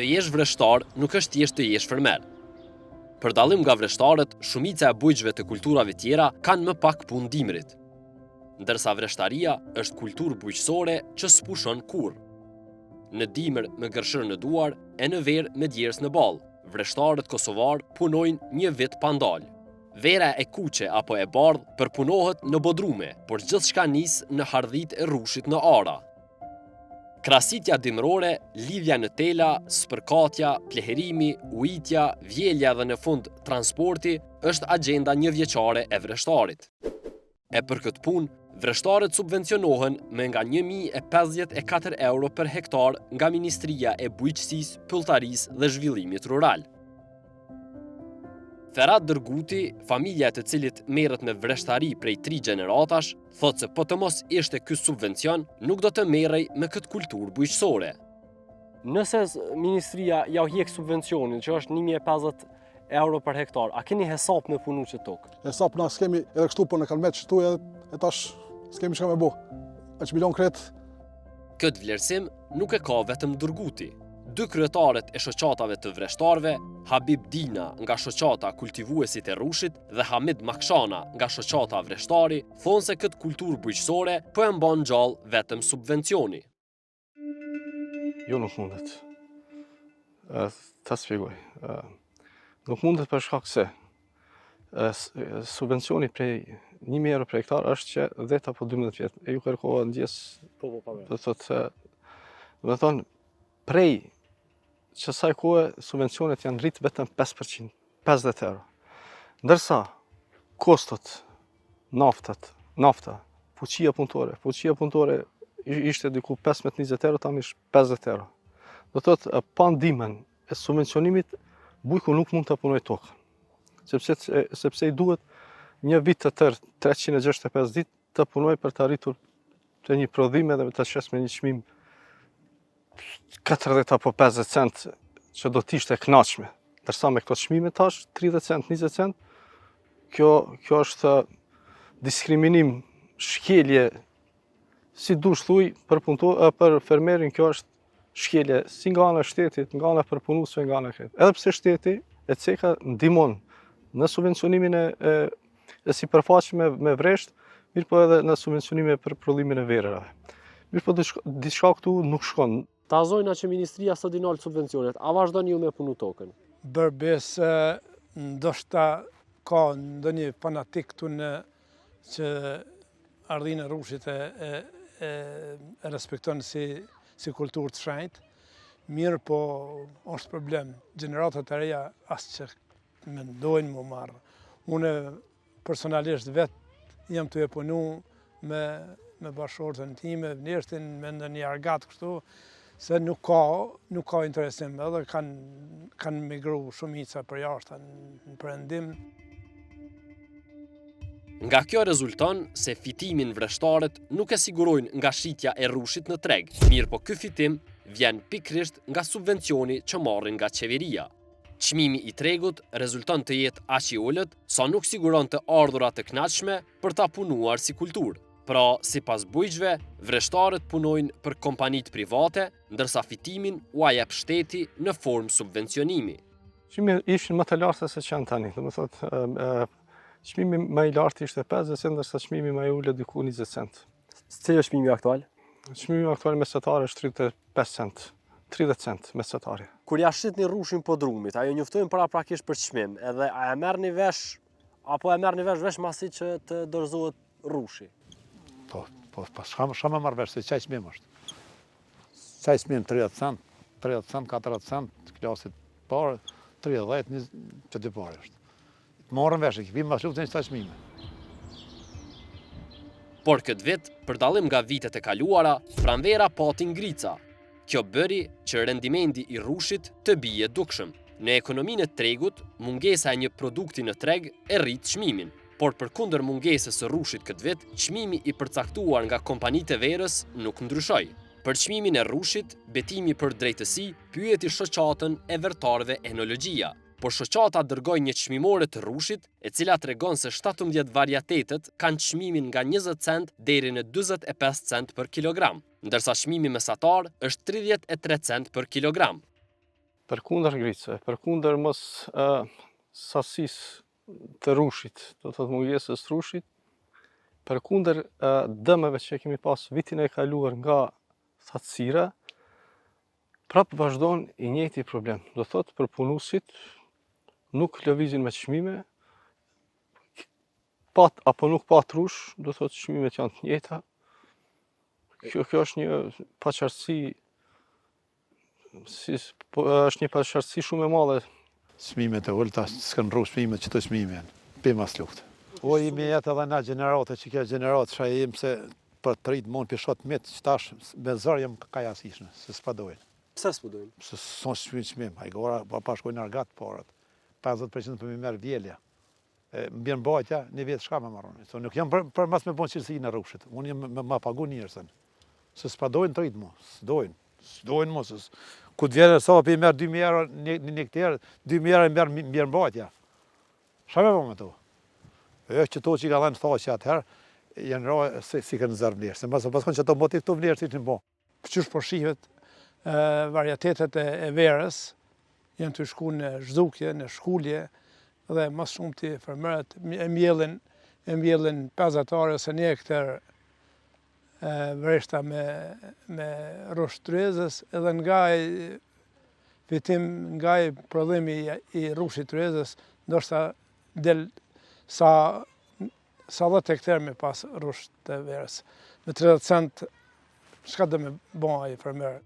Të jesh vreshtar nuk është thjesht të jesh fermer. Për dallim nga vreshtarët, shumica e bujqve të kulturave tjera kanë më pak punë dimrit. Ndërsa vreshtaria është kulturë bujqësore që s'pushon kurrë. Në dimër me gërshërë në duar e në verë me djersë në ballë, vreshtarët kosovarë punojnë një vit pa ndalë. Vera e kuqe apo e bardhë përpunohet në bodrume, por gjithçka nis në hardhitë e rrushit në ara. Krasitja dimërore, lidhja në tela, spërkatja, plehërimi, ujitja, vjelja dhe në fund transporti është agjenda njëvjeçare e vreshtarit. E për këtë punë, vreshtarët subvencionohen me nga 1054 euro për hektar nga Ministria e Bujqësisë, Pylltarisë dhe Zhvillimit Rural. Ferat Dërguti, familja e të cilit merret me vreshtari prej tri gjeneratash, thotë se po të mos ishte ky subvencion, nuk do të merrej me këtë kulturë bujqësore. Nëse ministria jau hjek subvencionin, që është 1050 euro për hektar, a keni hesap me punu qët tokë? Hesap na s'kemi edhe kështu, po na kanë metë qëtu edhe e tash s'kemi çka me bo. E që milion kret. Këtë vlerësim nuk e ka vetëm Dërguti. Dy kryetarët e shoqatave të vreshtarëve, Habib Dina nga shoqata Kultivuesit e Rrushit dhe Hamid Makshana nga shoqata Vreshtari, thonë se këtë kulturë bujqësore po e mban gjallë vetëm subvencioni. Jo, nuk mundet. Ta spjegoj. Nuk mundet për shkak se subvencioni prej 1000 euro për hektar është që 10 apo 12 vjet. E ju kërkova ndjesë. Po, po, po. Do të thotë, do të thonë prej qësaj kohe subvencionet janë rrit vetëm 5%, 50 euro. Ndërsa kostot, naftat, nafta, fuqia punëtore, fuqia punëtore ishte diku 15-20 euro, tani është 50 euro. Do të thotë pa ndihmën e subvencionimit bujku nuk mund të punojë tokën. Sepse sepse i duhet një vit të tërë, 365 ditë të punojë për të arritur të një prodhim edhe të shesë me një çmim 40 apo 50 cent që do të ishte e kënaqshme. Ndërsa me këto çmime tash 30 cent, 20 cent, kjo kjo është diskriminim, shkelje si dush thuj për punëtor, për fermerin kjo është shkelje si nga ana e shtetit, nga ana e përpunuesve, nga ana e krejt. Edhe pse shteti e ceka ndihmon në subvencionimin e e, e sipërfaqeve me, me vresht, mirëpo edhe në subvencionimin për prodhimin e verërave. Mirëpo diçka këtu nuk shkon. Ta zojna që ministria sot i nal subvencionet, a vazhdoni ju me punu tokën? Për besë, ndoshta ka ndonjë fanatik këtu në që hardhinë e rrushit e, e, e, e respekton si, si kulturë të shenjtë, mirëpo është problem, gjeneratat e reja as që mendojnë m'u marrë. Unë personalisht vetë jam tu e punu me, me bashkëshorten time, vneshtin, me ndonjë argat kështu, se nuk ka, nuk ka interesim, edhe kanë kanë migru shumica përjashta në perëndim. Nga kjo rezulton se fitimin vreshtarët nuk e sigurojnë nga shitja e rrushit në treg, mirëpo ky fitim vjen pikërisht nga subvencioni që marrin nga qeveria. Çmimi i tregut rezulton të jetë aq i ulët sa nuk siguron të ardhura të kënaqshme për ta punuar si kulturë. Pra, sipas bujqve, vreshtarët punojnë për kompanitë private, ndërsa fitimin ua jep shteti në formë subvencionimi. Çmimet ishin më të larta se që janë tani, domethënë, çmimi më i lartë ishte 50 cent, ndërsa çmimi më i ulët diku 20 cent. Cili është çmimi aktual? Çmimi aktual mesatar është 35 cent, 30 cent mesatari. Kur ja shitni rrushin podrumit, a ju njoftojnë paraprakisht për çmim, edhe a e merrni vesh, apo e merrni vesh veç masi që të dorëzohet rrushi? Po, po, po, s'ka s'ka me marrë vesh, se qaj çmim është. Qaj çmim 30 cent, 30 cent, 40 cent, klasit parë, 30, një, që dy pare është. Të marrën vesh, e kemi mas luftën qëta çmime. Por këtë vit, për dallim nga vitet e kaluara, pranvera pati ngrica. Kjo bëri që rendimenti i rrushit të bie dukshëm. Në ekonominë e tregut, mungesa e një produkti në treg e rrit çmimin. Por përkundër mungesës së rrushit këtë vit, çmimi i përcaktuar nga kompanitë e verës nuk ndryshoi. Për çmimin e rrushit, Betimi për Drejtësi pyeti shoqatën e vertarëve Enologjia. Por shoqata dërgoi një çmimore të rrushit, e cila tregon se 17 varietetet kanë çmimin nga 20 cent deri në 45 cent për kilogram, ndërsa çmimi mesatar është 33 cent për kilogram. Përkundër ngricave, përkundër mos sasisë të rrushit, do të thotë mungesës rrushit, përkundër dëmeve që kemi pas vitin e kaluar nga thatësira, prap vazhdon i njëjti problem. Do thotë përpunuesit nuk lëvizin me çmime, pat apo nuk pat rrush, do thotë çmimet janë të njëjta. Kjo kjo është një paqartësi si po, është një paqartësi shumë e madhe. Çmimet e ulta, s'kanë rru çmimet qëto çmime janë. Pi mas lufte. O i mi jetë edhe na gjenerate që kjo gjeneratë që jemi se për të rritë mund për shot mit, që tash me zor jam kajasishnë, se s'pa dojnë. Pse s'po dojnë? Se s'onë çmim çmim, ai gora pa, pa shkojnë argat parat. 50% për mi merr vjelja. E mbjellmbajtja, një vjet shka me marrë. Se nuk jam për, për mas me bon cilësinë e rrushit. Unë jam me, me pagu njerëzën. Se s'pa dojnë të rritë mu, s'dojnë. S'dojnë mu, se ku të vjen sa po i merr 2000 euro një, një, një hektar, 2000 euro i merr mbjellmbajtja. Shka me bo me to? E që to që i ka dhënë thaqe atëherë, janë ra se si kanë zërë vlerë. Se mas pas kanë që ato motiv këto vlerë si ishin bo. Qysh po shihet varietetet e verës janë tu shku në zhdukje, në shkulje dhe më shumti fermerët e mbjellin e mbjellin 50 are ose një hektar vreshta me me rrush tryezës edhe nga ai fitim nga ai prodhim i, i rrushit tryezës ndoshta del sa sa 10 hektar me pas rrush të verës. Me 30 cent, çka do me bo ai fermer?